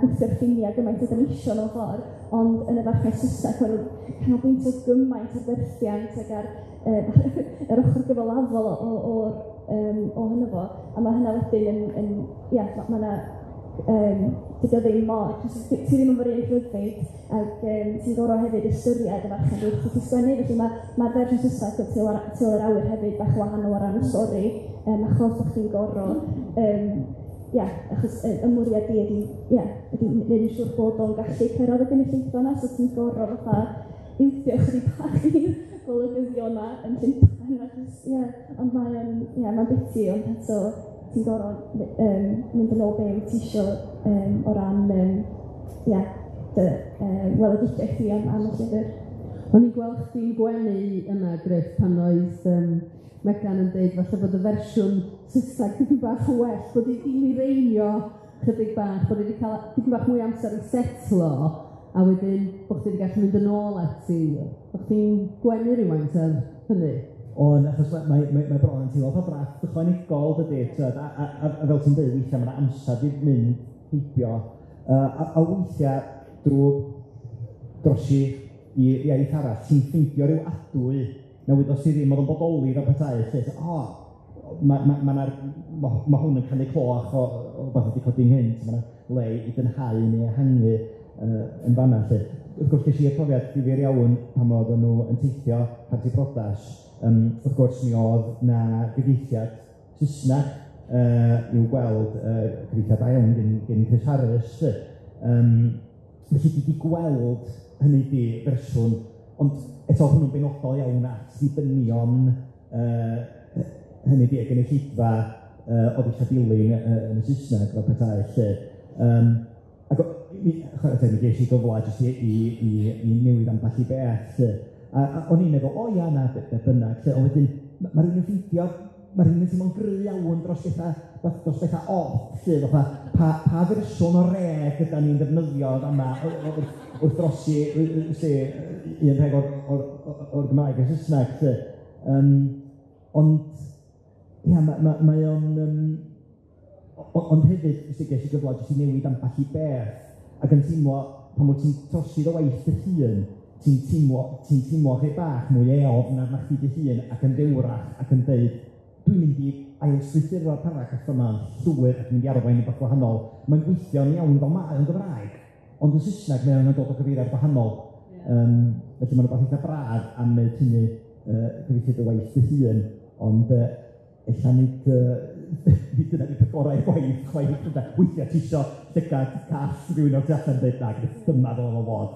gwthio'r ffiniau gymaint ydyn ni isio mewn ffordd, ond yn y farchnad Saesneg maen nhw'n canolbwyntio gymaint ar werthiant ac ar yr ochr gyfalafol ohono fo, a mae hynna wedyn yn ia, mae hynna, dydy o ddim mor, ti ddim efo'r un rhyddid, ac ti'n gorfod hefyd ystyried y farchnad wrth i ti sgwennu, felly mae'r fersiwn Saesneg o Tu Ôl i'r Awyr hefyd bach wahanol o ran y stori, achos bod chdi'n gorfod, ia, achos y mwriad di ydy, ia, ydy gwneud yn siŵr bod o'n gallu cyrraedd y gynulleidfa yna, so ti'n gorfod fatha ildio chydig bach i'r golygyddion yma yn Llundain, achos, ia, ond mae'n, ia, mae'n biti, ond eto ti'n gorfod mynd yn ôl be wyt ti isio o ran, ia, dy weledigaeth di am y llyfr. O'n i'n gweld chdi'n gwenu yna, Griff, pan oedd Megan yn dweud falle bod y fersiwn Saesneg dipyn bach yn well, bod hi 'di mireinio chydig bach, bod wedi cael dipyn bach mwy amser i setlo, a wedyn bod chdi wedi gallu mynd yn ôl ati. Bod chdi'n gwenu rywfaint ar hynny? O'n, achos mae bron yn teimlo fatha drafft ychwanegol, dydy, t'wod, a fel ti'n dweud, weithiau mae 'na amser 'di mynd heibio, a weithiau drwy drosi i iaith arall, ti'n ffeindio ryw adwy na wyddost ti ddim oedd yn bodoli fel petai, lle, o, ma' hwn yn canu cloch o rwbath wedi codi nghynt, ma' 'na le i dynhau neu ehangu yn fanna, lle. Wrth gwrs, ges i'r profiad difyr iawn pan oedden nhw yn teithio Parti Priodas. Wrth gwrs, mi oedd 'na gyfieithiad Saesneg i'w gweld, cyfieithiad da iawn gen Chris Harris, 'lly. Felly dwi 'di gweld, hynny 'di, fersiwn, ond eto hwnnw'n benodol iawn at ddibynion, hynny 'di, y gynulleidfa oedd eisiau dilyn yn y Saesneg fel petai, 'lly. Ac chwarae teg, mi ges i gyfle jyst i newid ambell i beth, 'lly. A o'n i'n meddwl, o ia, na, be bynnag, 'lly. Ond wedyn, ma' rhywun yn ffeindio, ma' rhywun yn teimlo'n gry iawn dros bethau, dros bethau off, 'lly, fatha, pa fersiwn o reg ydan ni'n ddefnyddio fama wrth drosi, lle, un rheg o'r Gymraeg i'r Saesneg, 'lly. Ond, ia, mae o'n... Ond hefyd, ges i gyfle jyst i newid ambell i beth, ac yn teimlo, pan wyt ti'n trosi dy waith dy hun, ti'n teimlo rhy bach mwy eofn arna chdi dy hun, ac yn ddewrach, ac yn deud, dwi'n mynd i ailstrwythuro'r paragraff yma'n llwyr ac mynd i arwain rhywbeth gwahanol. Mae'n gweithio'n iawn fel mae o'n Gymraeg, ond yn Saesneg mae o'n dod o gyfeiriad gwahanol. Felly mae'n rhywbeth eitha braf am wneud hynny, gyfieithu dy waith dy hun, ond ella nid dyna 'di'r peth gorau i'r gwaith chwaith, ynde. Weithiau ti isio llygad call rhywun o'r tu allan yn deud, na, dyma ddylai fo fod.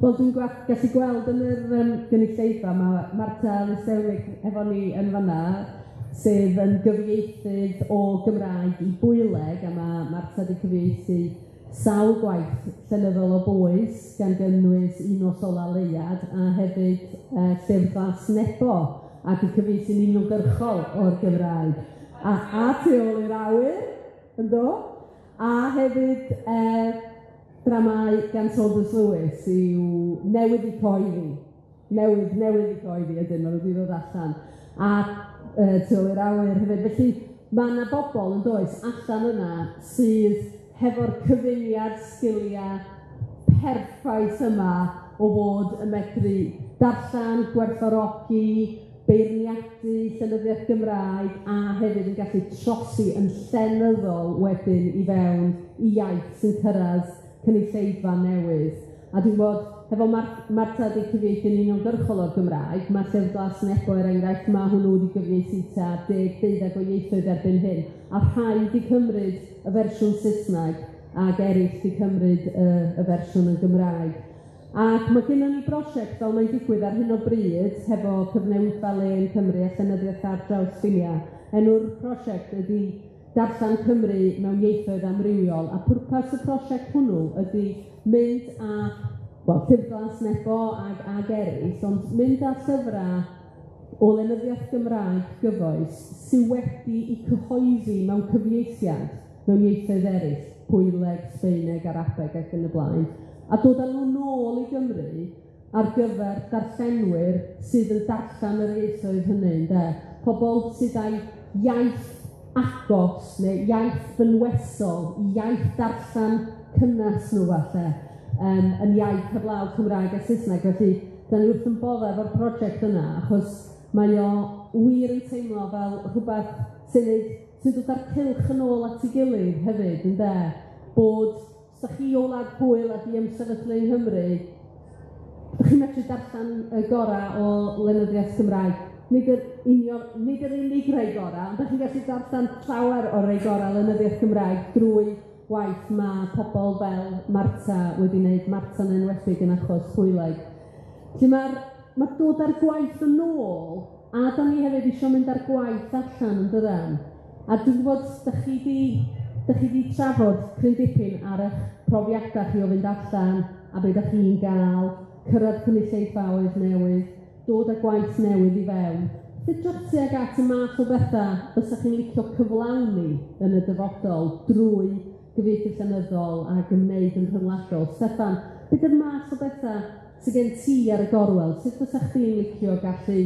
Wel, dwi'n gallu gweld yn yr gynulleidfa, mae Marta Listewnik efo ni yn fanna, sydd yn gyfieithydd o Gymraeg i Bwyleg, a mae Marta wedi cyfieithu sawl gwaith llenyddol o bwys, gan gynnwys Un Nos Ola Leuad, a hefyd Llyfr Glas Nebo, ac yn cyfieithu'n uniongyrchol o'r Gymraeg. A Tu ôl i'r awyr, ynddo, a hefyd dramau gan Saunders Lewis yw newydd i coeddi, newydd i coeddi ydyn, maen nhw wedi dod allan, a Tu ôl i'r awyr hefyd. Felly mae yna bobl yn does allan yna sydd hefo'r cyfuniad sgiliau perffaith yma o fod yn medru darllen, gwerthfawrogi, beirniadu llenyddiaeth Gymraeg, a hefyd yn gallu trosi yn llenyddol wedyn i fewn i iaith sy'n cyrraedd cynulleidfa newydd. A dwi'n gwybod, hefo Marta wedi cyfieithu'n uniongyrchol o'r Gymraeg, mae Llyfr Glas Nebo er enghraifft, mae hwnnw wedi gyfieithu tua 10-12 o ieithoedd erbyn hyn, a rhai wedi cymryd y fersiwn Saesneg ac eraill wedi cymryd y fersiwn yn Gymraeg. Ac mae gennym ni brosiect fel mae'n digwydd ar hyn o bryd hefo Cyfnewidfa Lên Cymru a Llenyddiaeth ar Draws Ffiniau. Enw'r prosiect ydy Darllen Cymru mewn ieithoedd amrywiol, a pwrpas y prosiect hwnnw ydy mynd â, wel, Llyfr Glas Nebo ag eraill, ond mynd â llyfrau o lenyddiaeth Gymraeg gyfoes sydd wedi eu cyhoeddi mewn cyfieithiad mewn ieithoedd eraill, Pwyleg, Sbaeneg, Arabeg ac yn y blaen, a dod â nhw nôl i Gymru ar gyfer darllenwyr sydd yn darllen yr ieithoedd hynny, ynde? Pobl sydd â'i iaith agos neu iaith fynwesol, iaith darllen cynnes nhw falle, yn iaith heblaw Cymraeg a Saesneg. Felly, da ni wrth yn boddau efo'r prosiect yna, achos mae o wir yn teimlo fel rhywbeth sy'n dod â'r cylch yn ôl at ei gilydd hefyd, ynde? Bod, os da chi o Wlad Pwyl a di ymsefydlu yng Nghymru, ydych chi'n medru darllen y gorau o lenyddiaeth Gymraeg. Nid yr unig rhai gorau, ond ydych chi'n gallu darllen llawer o'r rhai gorau lenyddiaeth Gymraeg drwy waith mae pobl fel Marta wedi wneud, Marta'n enwedig yn achos Pwyleg. Felly mae dod â'r gwaith yn ôl, a da ni hefyd eisiau mynd â'r gwaith allan yn dydan. A dwi'n gwybod, da chi di trafod cryn dipyn ar eich profiadau chi o fynd allan a be da chi'n gael, cyrraedd cynulleidfaoedd newydd, dod â gwaith newydd i fewn. Edrych tuag at y math o bethau fysa chi'n licio cyflawni yn y dyfodol drwy gyfieithu llenyddol ac ymwneud yn rhyngwladol. Steffan, beth yw'r math o bethau sydd gen ti ar y gorwel? Sut fysa chdi'n licio gallu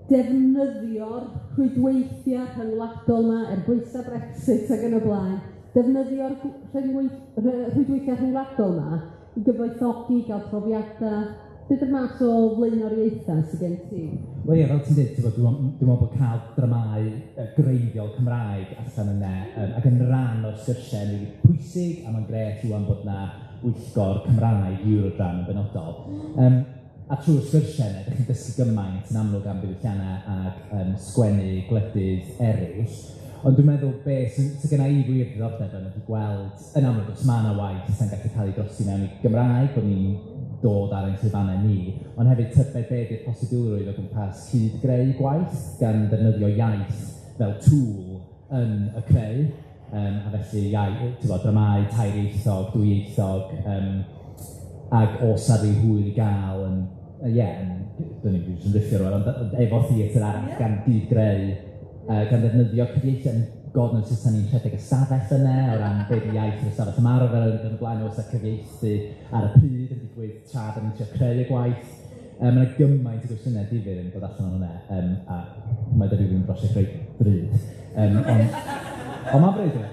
defnyddio'r rhwydweithiau rhyngwladol 'ma er gwaetha Brexit ac yn y blaen, defnyddio'r rhwydweithiau rhyngwladol 'ma i gyfoethogi, gael profiadau? Beth yw'r math o flaenoriaethau sydd gen ti? Wel ie, fel ti'n dweud, dwi'n meddwl bod cael dramâu greiddiol Cymraeg allan yna ac yn rhan o'r sgyrsiau yn rili pwysig, a mae'n grêt rŵan bod 'na bwyllgor Cymraeg Eurodram yn benodol. A trwy'r sgyrsiau yna, dach chi'n dysgu gymaint yn amlwg am ddiwylliannau ac sgwennu gwledydd eraill. Ond dwi'n meddwl be sy gynna i wir ddiddordeb yn ydy gweld, yn amlwg, os mae yna waith sy'n gallu cael ei drosi mewn i Gymraeg, bod ni'n dod ar ein llwyfannau ni, ond hefyd tybed be ydy'r posibilrwydd o gwmpas cyd-greu gwaith gan ddefnyddio iaith fel tool yn y creu, a felly iaith, ti'n dramâu tairieithog, dwyieithog, ac os ar ryw hwyl i gael yn, ie, dyn ni'n jyst yn riffio rŵan, ond efo theatr arall gan gyd-greu, gan ddefnyddio cyfieithiad, God knows sut ni'n rhedeg y stafell yna, o ran be di iaith yr ystafell ymarfer yn y blaen, oes 'na cyfieithu ar y pryd yn digwydd tra da ni'n trio creu y gwaith. Mae yna gymaint o gwestiynau difyr yn dod allan o hwnna, a mae debyg yn brosiect reit ddrud. Ond mae'n breuddwyd.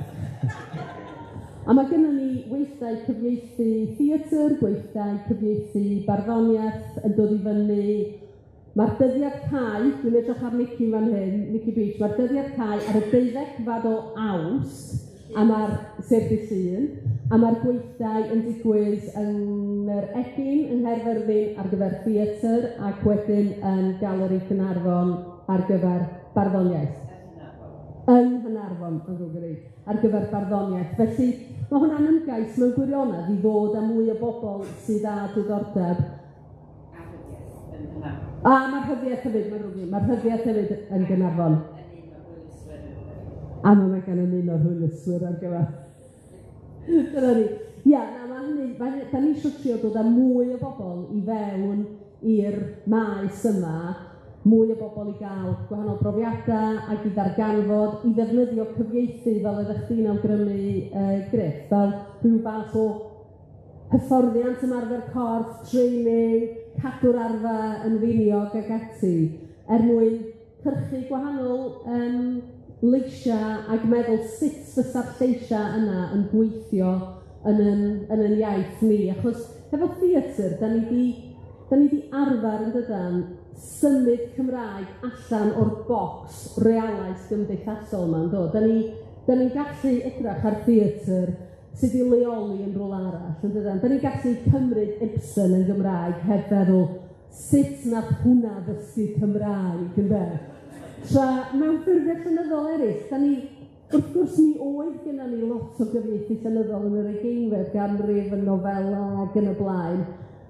A mae gennym ni weithdai cyfieithu theatr, gweithdai cyfieithu barddoniaeth yn dod i fyny. Mae'r dyddiad cau, dwi'n edrych ar Nici fan hyn, Nici Beech, mae'r dyddiad cau ar y 12 o Awst, a mae'r, sef dydd Llun, a mae'r gweithdai yn digwydd yn yr Egin yng Nghaerfyrddin ar gyfer theatr ac wedyn yn Galeri Caernarfon ar gyfer barddoniaeth. Yng Nghaernarfon, yn ddrwg gen i, ar gyfer barddoniaeth. Felly, mae hwnna'n ymgais mewn gwirionedd i ddod â mwy o bobl sydd â diddordeb. A mae'r rhyddiaeth hefyd, mae'n ddrwg mae'r rhyddiaeth hefyd yn Gaernarfon. A mae Megan yn un o'r hwyluswyr ar gyfer. Dyna ni. Ia, na, mae hynny, mae, da ni eisiau trio dod â mwy o bobl i fewn i'r maes yma, mwy o bobl i gael gwahanol brofiadau ac i ddarganfod, i ddefnyddio cyfieithu fel oeddech chdi'n awgrymu, Griff, fel rhyw fath o hyfforddiant ymarfer corff, training, cadw'r arfa yn finiog ac ati, er mwyn cyrchu gwahanol leisiau ac meddwl sut fysa'r lleisiau yna yn gweithio yn yn iaith ni. Achos hefo theatr, da ni di arfer yn dydan symud Cymraeg allan o'r bocs realaeth gymdeithasol yma, yn do? Da ni'n gallu edrych ar theatr sydd i leoli yn rhywle arall, yn dydan? Da ni'n gallu cymryd Ibsen yn Gymraeg heb feddwl sut nath hwnna ddysgu Cymraeg, ynde? Tra mewn ffurfiau llenyddol eraill, da ni, wrth gwrs mi oedd gennym ni lot o gyfieithu llenyddol yn yr 20fed ganrif, y nofela ac yn y blaen,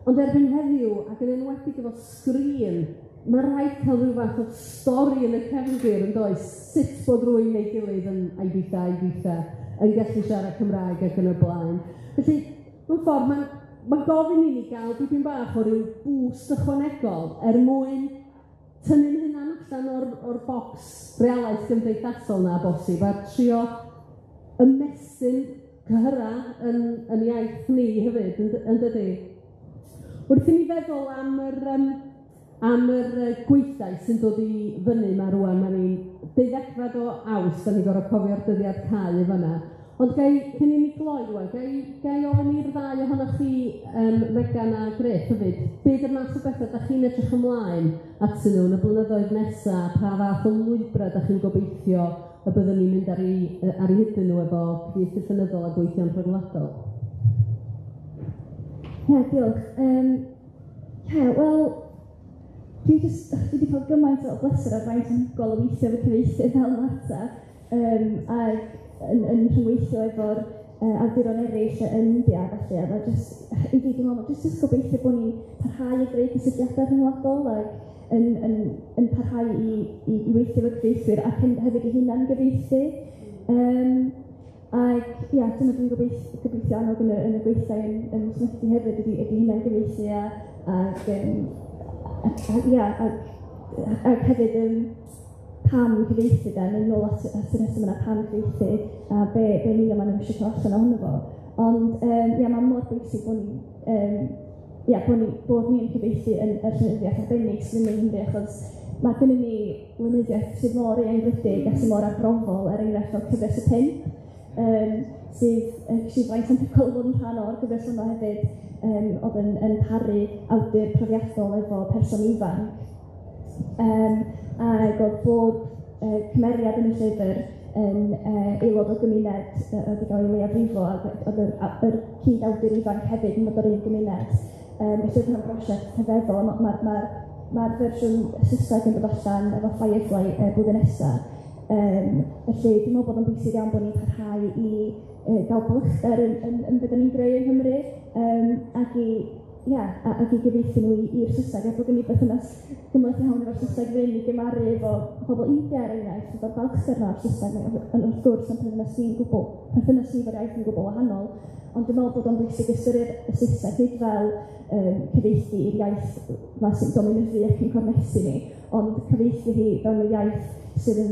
ond erbyn heddiw, ac yn enwedig efo sgrin, mae rhaid cael rhyw fath o stori yn y cefndir, yn does? Sut bod rhywun neu gilydd yn a'i bwyta, yn gallu siarad Cymraeg ac yn y blaen. Felly, mewn ffordd, mae'n gofyn i ni gael dipyn bach o ryw boost ychwanegol er mwyn tynnu'n hunan allan o'r bocs realaeth gymdeithasol na bosib a trio ymestyn cyhyra yn iaith ni hefyd, yn dydi? Wrth i ni feddwl am yr gweithdai sy'n dod i fyny yma rŵan, mae'n ni'n 12 o Awst, da ni'n gorfod cofio'r dyddiad cau i fyna. Ond gai, cyn i ni gloi rŵan, gai ofyn i'r ddau ohonoch chi, Megan a Griff hefyd, be ydy'r math o bethau da chi'n edrych ymlaen atyn nhw yn y blynyddoedd nesaf, pa fath o lwybrau da chi'n gobeithio y byddwn ni'n mynd ar eu hyd nhw efo cyfieithu llenyddol a gweithio'n rhyngwladol? Ie, diolch. Ie, wel, dwi wedi cael gymaint o bleser ar faint anhygoel o weithio efo cyfieithydd fel Marta, ac yn rhyngweithio efo'r awduron eraill yn India, felly, a mae jyst, i fi, dwi'n meddwl, jyst gobeithio bod ni'n parhau i greu cysylltiadau rhyngwladol ac yn parhau i weithio efo cyfieithwyr ac hefyd i hunan gyfieithu. Ac ia, dyna dwi'n gobeithio annog yn y gweithdai yn mis Medi hefyd, ydy hunan gyfieithu ac ia, ac Ac hefyd pam cyfieithu de, mynd nôl at y rheswm yna pam cyfieithu a be yn union maen nhw eisiau cael allan ohono fo. Ond ia, mae mor bwysig bod ni'n ia, bod ni'n cyfieithu yn yr llenyddiaeth arbennig sydd yn Nghymru, achos mae gennym ni lenyddiaeth sydd mor eangfrydig a sydd mor arbrofol, er enghraifft fel Cyfres y Pump, sydd sydd fraint anhygoel o fod yn rhan o'r gyfres yma hefyd, oedd yn paru awdur profiadol efo person ifanc. Ac oedd bob cymeriad yn y llyfr yn aelod o gymuned oedd wedi cael ei leiafrifo, ac oedd yr cyd-awdur ifanc hefyd yn dod o'r un gymuned. Felly oedd hwnna'n brosiect rhyfeddol. Mae'r fersiwn Saesneg yn dod allan efo Firefly blwyddyn nesaf. Felly dwi'n meddwl bod o'n bwysig iawn bod ni'n parhau i gael balchder yn beth 'dan ni'n greu yng Nghymru, ac i ia, ac i gyfieithu nhw i'r Saesneg, er bod gen i berthynas gymhleth iawn efo'r Saesneg fy hun i gymharu efo pobl India er enghraifft, efo'r balchder 'na o'r Saesneg, yn wrth gwrs ma'n perthynas ni efo'r iaith yn gwbl wahanol, ond dwi'n meddwl bod o'n bwysig ystyried y Saesneg nid fel cyfieithu i'r iaith 'ma sy'n dominyddu ac yn cormesu ni, ond cyfieithu hi fel y iaith sydd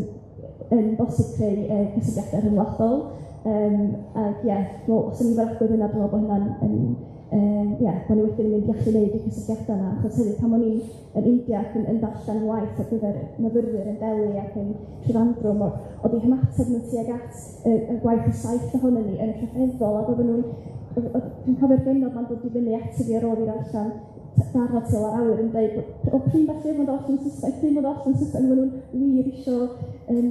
yn bosib creu cysylltiadau rhyngwladol. Ac ie, os o'n i efo'r agwedd yna, dwi'n meddwl bod hynna'n ia, bod ni wedyn yn mynd i allu gwneud y cysylltiadau yna, achos hefyd pan o'n i'n yn India ac yn darllen waith ar gyfer myfyrwyr yn Delhi ac yn Trivandrum, oedd eu hymateb nhw tuag at y gwaith y saith ohonon ni yn rhyfeddol, ac oedden nhw'n, dwi'n cofio'r bennod ma'n dod i fyny ati fi ar ôl i ddarllen darnau tu ôl ar awyr yn dweud bod, o, pryd falle fod allan Saesneg, pryd fod allan Saesneg, maen nhw'n wir isio, o'n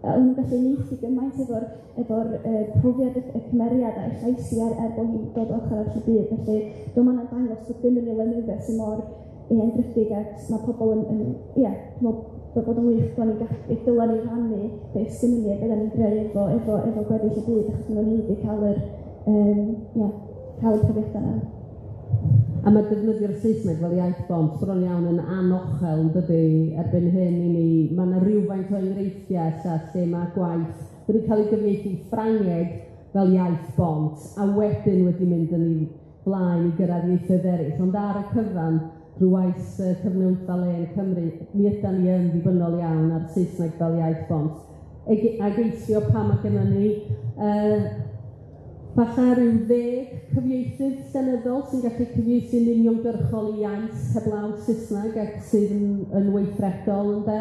nhw'n gallu uniaethu gymaint efo'r profiad y cymeriad a'i llais hi er bod hi'n dod o ochr arall y byd. Felly, dwi'n meddwl dangos bod gynnon ni lenyddiaeth sy'n mor eangfrydig ac mae pobl yn ia, dwi'n meddwl bod o'n wych bod ni'n gallu, dylen ni rannu beth sgynnon ni a beth ni'n greu efo gweddill y byd, achos maen nhw'n haeddu cael yr, ia, cael y profiadau yna. A mae defnyddio'r Saesneg fel iaith bont bron iawn yn anochel, yn dydi, erbyn hyn i ni. Mae yna rhywfaint o enghreifftiau ella lle mae gwaith wedi cael ei gyfieithu i Ffrangeg fel iaith bont, a wedyn wedi mynd yn ei flaen i gyrraedd ieithoedd eraill. Ond ar y cyfan, drwy waith Cyfnewidfa Lên Cymru, mi ydan ni yn ddibynnol iawn ar Saesneg fel iaith bont. Ag eithrio pam mae gennym ni falle rhyw 10 cyfieithydd llenyddol sy'n gallu cyfieithu'n uniongyrchol i iaith heblaw Saesneg ac sydd yn weithredol, ynde.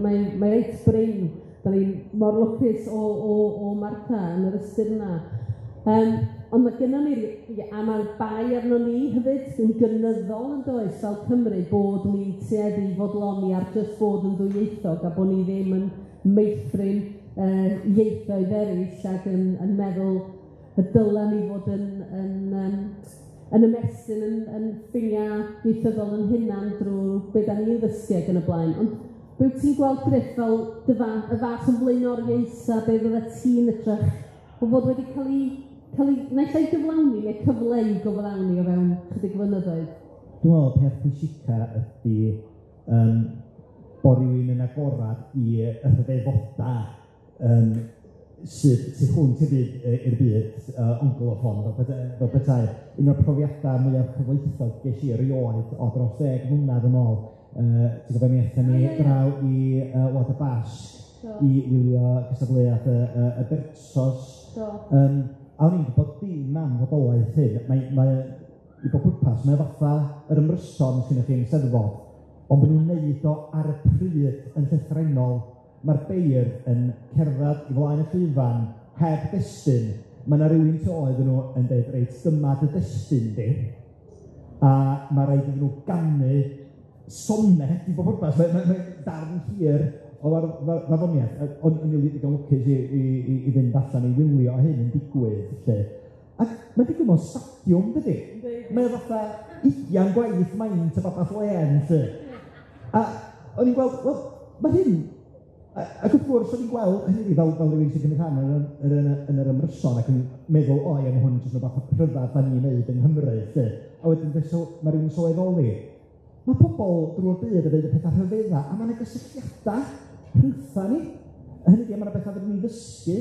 Mae reit brin. Da ni'n mor lwcus o Martha yn yr ystyr yna. Ond mae gennym ni, a mae'r bai arno ni hefyd yn gynyddol yn does, fel Cymru, bod ni'n tueddu i fodloni ar jyst bod yn ddwyieithog a bod ni ddim yn meithrin ieithoedd eraill ac yn meddwl y dylen ni fod yn ymestyn yn ffiniau ieithyddol yn hunan drwy be da ni'n ddysgu ac yn y blaen. Ond be wyt ti'n gweld, Gruff, fel y fath o flaenoriaethau, be fydda ti'n edrych o fod wedi cael ei naill ai gyflawni neu cyfle i gyflawni o fewn chydig flynyddoedd? Dwi'n meddwl peth pwysica ydy bod rhywun yn agorad i y rhyfeddodau sydd tu hwnt i'r byd, i'r byd anglophone, fel petai. Un o'r profiadau mwyaf cyfoethog ges i erioed o dros 10 mlynedd yn ôl, ti'n gwybod, mi aethon ni draw i Wlad y Basg i wylio cystadleuaeth y Bertsos. A o'n i'n gwybod dim am fodolaeth hyn. Mae i bob pwrpas, mae fatha yr ymryson sy'n eich chi'n Steddfod, ond maen nhw'n neud o ar y pryd yn llythrennol. Mae'r beirdd yn cerdded i flaen y llwyfan heb destun. Mae yna rywun tu ôl iddyn nhw yn dweud, reit, dyma dy destun di. A mae rhaid iddyn nhw ganu sonnet i bob pwrpas. Mae darn hir o farddoniaeth. O'n i'n ddigon lwcus i fynd allan i wylio hyn yn digwydd, lle. Ac mae'n digwydd mewn stadiwm, dydy? Mae o fatha 20 gwaith maint y babell lên, lle. A o'n i'n gweld, wel, mae hyn... Ac wrth gwrs, o'n i'n gweld hynny fel rhywun sy'n cymryd rhan yn yr ymryson ac yn meddwl, o ie, mae hwn yn jyst rhywbeth rhyfedd da ni'n neud yng Nghymru, lle. A wedyn mae rhywun sylweddoli, mae pobl drwy'r byd yn dweud y pethau rhyfedda, a mae yna gysylltiadau rhyngtha ni. Hynny ydi, mae yna bethau fedrwn ni ddysgu.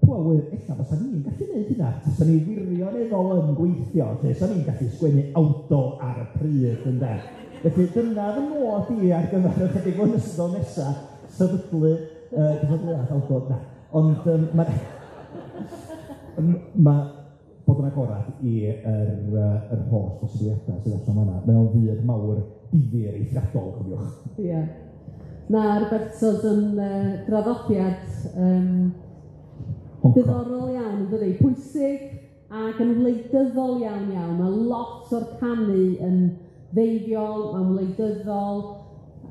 Pwy a ŵyr, ella fysa ni'n gallu neud hynna, tasa ni wirioneddol yn gweithio, lle sa ni'n gallu sgwennu awdl ar y pryd, ynde. Felly dyna fy nod i ar gyfer ychydig flynyddoedd nesa, sefydlu cystadleuaeth awdl. Na, ond ma' bod yn agorad i'r holl bosibiliadau sydd allan fan'na. Mae o'n fyd mawr difyr eithriadol, cofiwch. Ie. Na'r Bertod yn draddodiad diddorol iawn, yn dydi? Pwysig ac yn wleidyddol iawn iawn. Mae lot o'r canu yn ddeifiol, mae'n wleidyddol.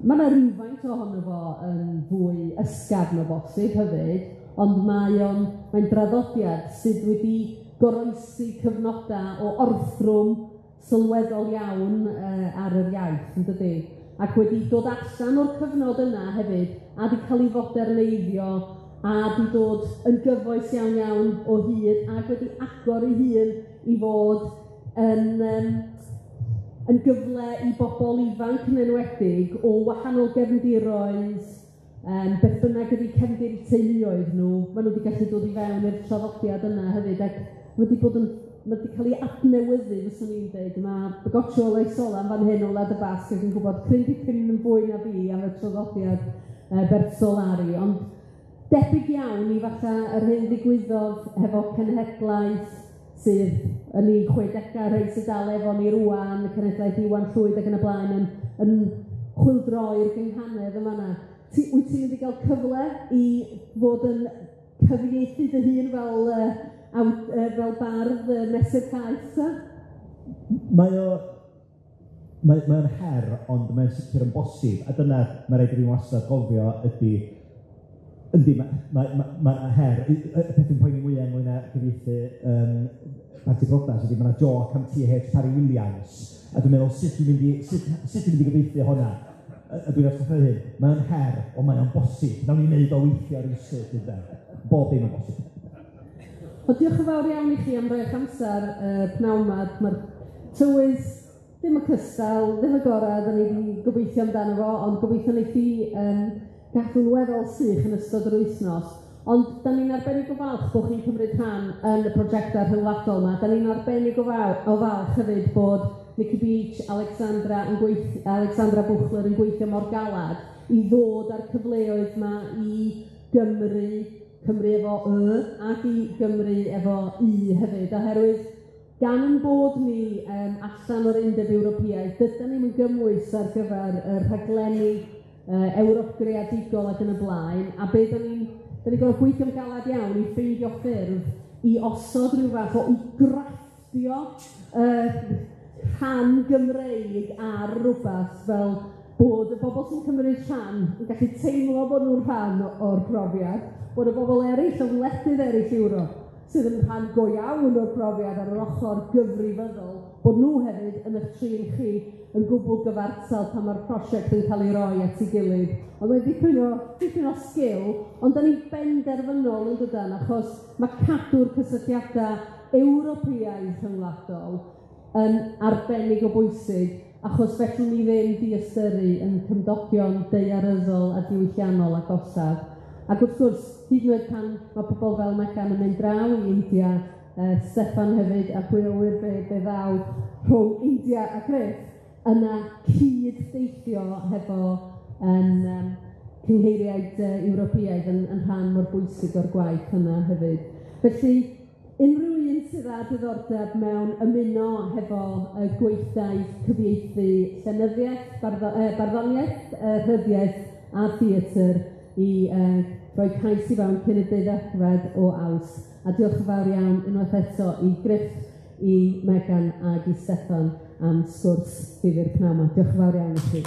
Mae 'na rywfaint ohono fo yn fwy ysgafn o bosib hefyd, ond mae'n draddodiad sydd wedi goroesi cyfnodau o orthrwm sylweddol iawn ar yr iaith, yn dydi? Ac wedi dod allan o'r cyfnod yna hefyd, a 'di cael ei foderneiddio, a 'di dod yn gyfoes iawn iawn o hyd, ac wedi agor ei hun i fod yn gyfle i bobl ifanc yn enwedig o wahanol gefndiroedd, beth bynnag ydi cefndir teuluoedd nhw, maen nhw wedi gallu dod i fewn i'r traddodiad yna hefyd, ac mae wedi bod yn, mae wedi cael ei adnewyddu, fyswn i'n dweud. Mae Begotxo Olaizola yn fan hyn o Wlad y Basg ac yn gwybod cryn dipyn yn fwy na fi am y traddodiad Bertsolari, ond debyg iawn i falle yr hyn ddigwyddodd hefo cenhedlaeth sydd yn ei 60au, rhai sydd dal efo ni rŵan, y cenhedlaeth Iwan Llwyd ac yn y blaen, yn chwyldroi'r gynghanedd yma yna. Wyt ti'n mynd i gael cyfle i fod yn cyfieithu dy hun fel bardd mesur caeth, ta? Mae o'n her, ond mae'n sicr yn bosib, a dyna mae rhaid i fi wastad gofio ydy, yndi, ma' 'na her. Y peth dwi'n poeni mwyaf ynglyn â cyfieithu Parti Priodas ydy, ma' 'na joc am T.H. Parry Williams, a dwi'n meddwl sut dwi'n mynd i, sut, sut dwi'n mynd i gyfieithu hwnna? A dwi'n atgoffa hyn, mae'n her, ond mae o'n bosib. Nawn ni wneud o weithio rywsut, ynde. Bob dim yn bosib. Wel, diolch yn fawr iawn i chi am roi'ch amser pnawn 'ma. Mae'r tywydd ddim y cystal, ddim y gorau, da ni wedi gobeithio amdano fo, ond gobeithio wneith hi gadw'n weddol sych yn ystod yr wythnos. Ond da ni'n arbennig o falch bod chi'n cymryd rhan yn y prosiectau rhyngwladol yma. Da ni'n arbennig o falch hefyd bod Nicky Beach, Alexandra Buchler yn gweithio mor galad i ddod â'r cyfleoedd yma i Gymru, Cymru efo Y, ac i Gymru efo U hefyd, oherwydd gan ein bod ni allan o'r Undeb Ewropeaidd, dydan ni'm yn gymwys ar gyfer y rhaglenni Ewrop greadigol ac yn y blaen, a be da ni'n gorfod gweithio'n galad iawn i ffeindio ffyrdd i osod rhyw fath o i grafftio rhan Gymreig ar rywbeth fel bod y bobl sy'n cymryd rhan yn gallu teimlo bod nhw'n rhan o'r profiad, bod y bobl eraill o wledydd eraill Ewrop sydd yn rhan go iawn o'r profiad ar yr ochr gyfrifyddol, bod nhw hefyd yn eich trin chi yn gwbl gyfartal pan mae'r prosiect yn cael ei roi at ei gilydd. Ond mae'n dipyn o sgil, ond da ni'n benderfynol yn dydan, achos mae cadw'r cysylltiadau Ewropeaidd rhyngwladol yn arbennig o bwysig, achos fedrwn ni ddim diystyru yn cymdogion daearyddol a diwylliannol agosaf. Ac wrth gwrs, hyd yn oed pan mae pobl fel Megan yn mynd draw i India, Steffan hefyd, a pwy a ŵyr be ddaw rhwng India a Gruff, yna cyd-deithio hefo yn cynghreiriaid Ewropeaidd yn rhan mor bwysig o'r gwaith yna hefyd. Felly, unrhyw un sydd â diddordeb mewn ymuno hefo gweithdai cyfieithu llenyddiaeth, barddoniaeth, rhyddiaeth a theatr i roi cais i fewn cyn y 12 o Awst. A diolch yn fawr iawn unwaith eto i Gruff, i Megan ac i Steffan am sgwrs ddifyr pnawn 'ma. Diolch yn fawr iawn i chi.